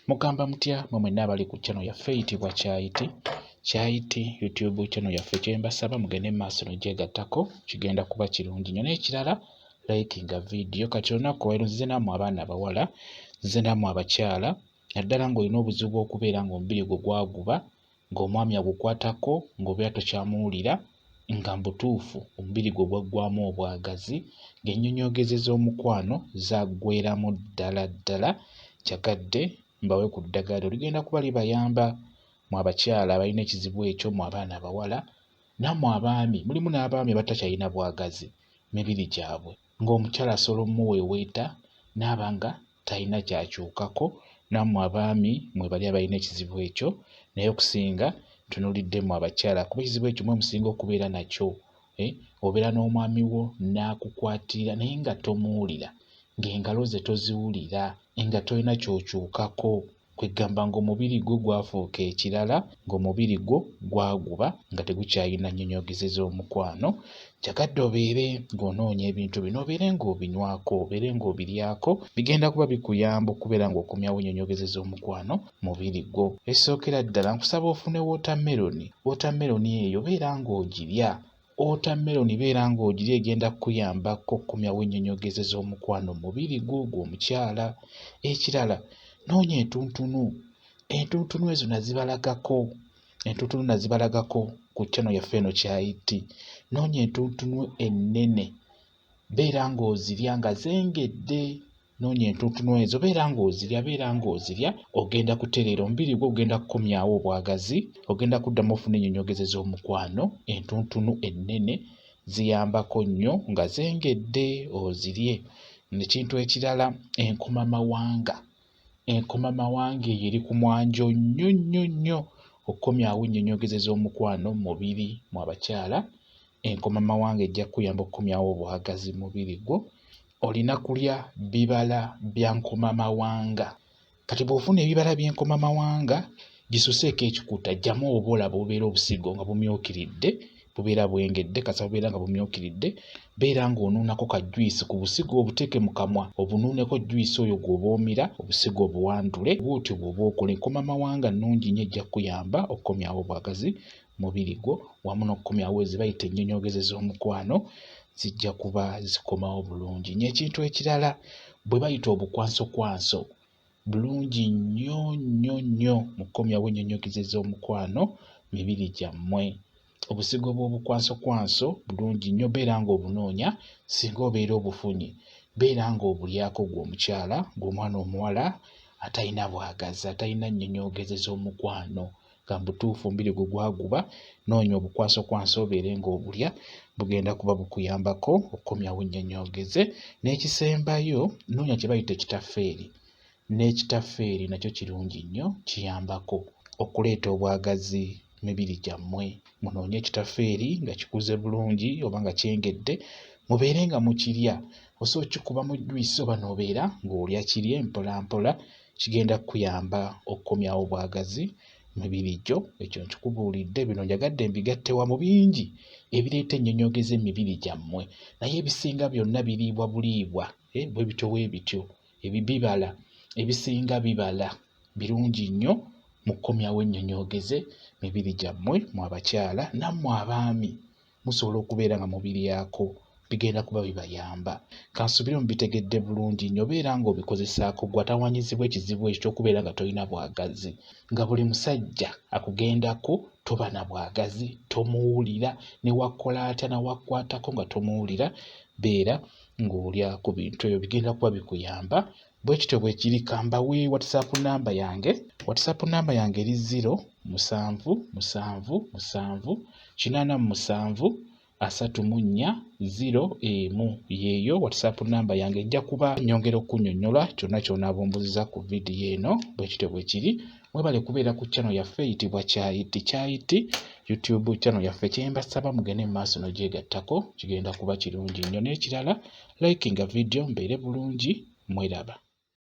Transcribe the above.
Mugamba mutya mwe mwenna abali ku channel yaffe eyitibwa Kyayiti Kyayiti YouTube channel yaffe, kyembasaba mugende mu maaso nogyegattako, kigenda kuba kirungi nnyo. N'ekirala, likinga vidiyo. Kati olunaku olwaleero nzize nammwe abaana abawala, nzize nammwe abakyala, naddala ng'olina obuzibu bw'okubeera ng'omubiri gwo gwaguba, ng'omwami agukwatako ng'obeera tokyamuwulira, nga mbutuufu omubiri gwo gwaggwamu obwagazi, ng'ennyonyoogeze z'omukwano zaggweramu ddala ddala. Njagadde mbawe ku ddagala lino, ligenda kuba libayamba mwe abakyala abalina ekizibu ekyo, mwe abaana abawala, nammwe abaami. Mulimu n'abaami abatakyalina bwagazi mibiri gyabwe, ng'omukyala asobola omuweeweeta n'aba nga talina ky'akyukako. Nammwe abaami mwebali abalina ekizibu ekyo, naye okusinga ntunuulidde mmwe abakyala, kuba ekizibu ekyo mwe musinga okubeera nakyo. Eh, obeera n'omwami wo n'akukwatirira naye nga tomuwulira, ng'engalo ze toziwulira, nga tolina ky'okyukako. Kweggamba ng'omubiri gwo gwafuuka ekirala, ng'omubiri gwo gwaguba nga tegukyalina nnyonyoogeze z'omukwano. Njagadde obeere ng'onoonya ebintu bino, obeere ng'obinywako, obeere ng'obiryako, bigenda kuba bikuyamba okubeera ng'okomyawo ennyonyoogeze z'omukwano mubiri gwo. Ekisookera ddala, nkusaba ofune watermelon. Watermelon eyo beera ng'ogirya. Watermelon beera ng'ogirya, egenda kukuyambako okukomyawo ennyonyoogeze z'omukwano mu mubiri gwo gw'omukyala. Ekirala, noonya entuntunu. Entuntunu ezo nazibalagako, entuntunu nazibalagako ku channel yaffe eno Kyayiti. Noonya entuntunu ennene, beera ng'ozirya nga zengedde. Noonya entuntunu ezo, beera ng'ozirya, beera ng'ozirya, ogenda kutereera omubiri gwo, ogenda kukomyawo obwagazi, ogenda kuddamu ofune ennyonyoogeze z'omukwano. Entuntunu ennene ziyambako nnyo nga zengedde, ozirye. Ekintu ekirala, enkomamawanga. Enkomamawanga eyo eri ku mwanjo nnyo nnyo nnyo okukomyawo ennyonyoogeze z'omukwano mu mubiri mu abakyala. Enkomamawanga ejja kukuyamba okukomyawo obwagazi mu mubiri gwo. Olina kulya bibala bya nkomamawanga. Kati bw'ofuna ebibala by'enkomamawanga, gisuseeko ekikuta, ggyamu oba olaba obubeera obusigo nga bumyukiridde, bubeera bwengedde, kasita bubeera nga bumyukiridde, beera ng'onuunako ka juyisi ku busigo, obuteeke mu kamwa, obunuuneko juyisi oyo gw'oba omira, obusigo obuwandule. Bw'otyo bw'oba okola. Enkomamawanga nnungi nnyo, ejja kukuyamba okukomyawo obwagazi mubiri gwo wamu n'okukomyawo ze bayita ennyonyoogeze z'omukwano, zijja kuba zikomawo bulungi nnyo. Ekintu ekirala, bwe bayita obukwansokwanso, bulungi nnyo nnyo nnyo mu kukomyawo ennyonyoogeze z'omukwano mibiri gyammwe. Obusigo bw'obukwansokwanso bulungi nnyo, beera ng'obunoonya, singa obeera obufunye beera ng'obulyako ggwe omukyala, ggwe omwana omuwala atalina bwagazi, atalina nnyonyoogeze z'omukwano, nga mu butuufu omubiri gwo gwaguba. Noonya obukwasokwaso obeere ng'obulya, bugenda kuba bukuyambako okukomyawo ennyonyoogeze. N'ekisembayo, noonya kye bayita ekitafeeri. N'ekitafeeri nakyo kirungi nnyo, kiyambako okuleeta obwagazi mibiri gyammwe. Munoonye ekitafeeri nga kikuze bulungi oba nga kyengedde, mubeere nga mukirya. Osobola okukikuba mu juyisi oba n'obeera ng'olya kirye mpola mpola, kigenda kukuyamba okukomyawo obwagazi mibiri gyo. Ekyo nkikubuulidde. Bino njagadde mbigatte wamu, bingi ebireeta ennyonyoogeze emibiri gyammwe, naye ebisinga byonna biriibwa buliibwa, eh, bwe bityo bwe bityo ebibibala ebisinga bibala birungi nnyo mu kukomyawo ennyonyoogeze mibiri gyammwe mu abakyala. Nammwe abaami musobola okubeera nga mubiryako, bigenda kuba bibayamba. Kansubire mubitegedde bulungi nnyo. Beera ng'obikozesaako gwe atawanyizibwa ekizibu ekyo ky'okubeera nga tolina bwagazi, nga buli musajja akugendako toba na bwagazi, tomuwulira ne wakola atya nawakwatako nga tomuwulira. Beera ng'olya ku bintu ebyo, bigenda kuba bikuyamba. Bwe kityo bwe kiri. Kambawe WhatsApp namba yange. WhatsApp namba yange eri 0 7 7 7 87 34 0 1. Yeeyo WhatsApp namba yange. Nja kuba nnyongera okukunnyonnyola kyonna ky'onaabumbuziza ku vidiyo eno. Bwe kityo bwe kiri. Mwebale kubeera ku channel yaffe eyitibwa Kyayiti Kyayiti YouTube channel yaffe. Kye mbasaba, mugende mu maaso n'ogyegattako, kigenda kuba kirungi nnyo. N'ekirala, likinga vidiyo. Mbeere bulungi, mweraba.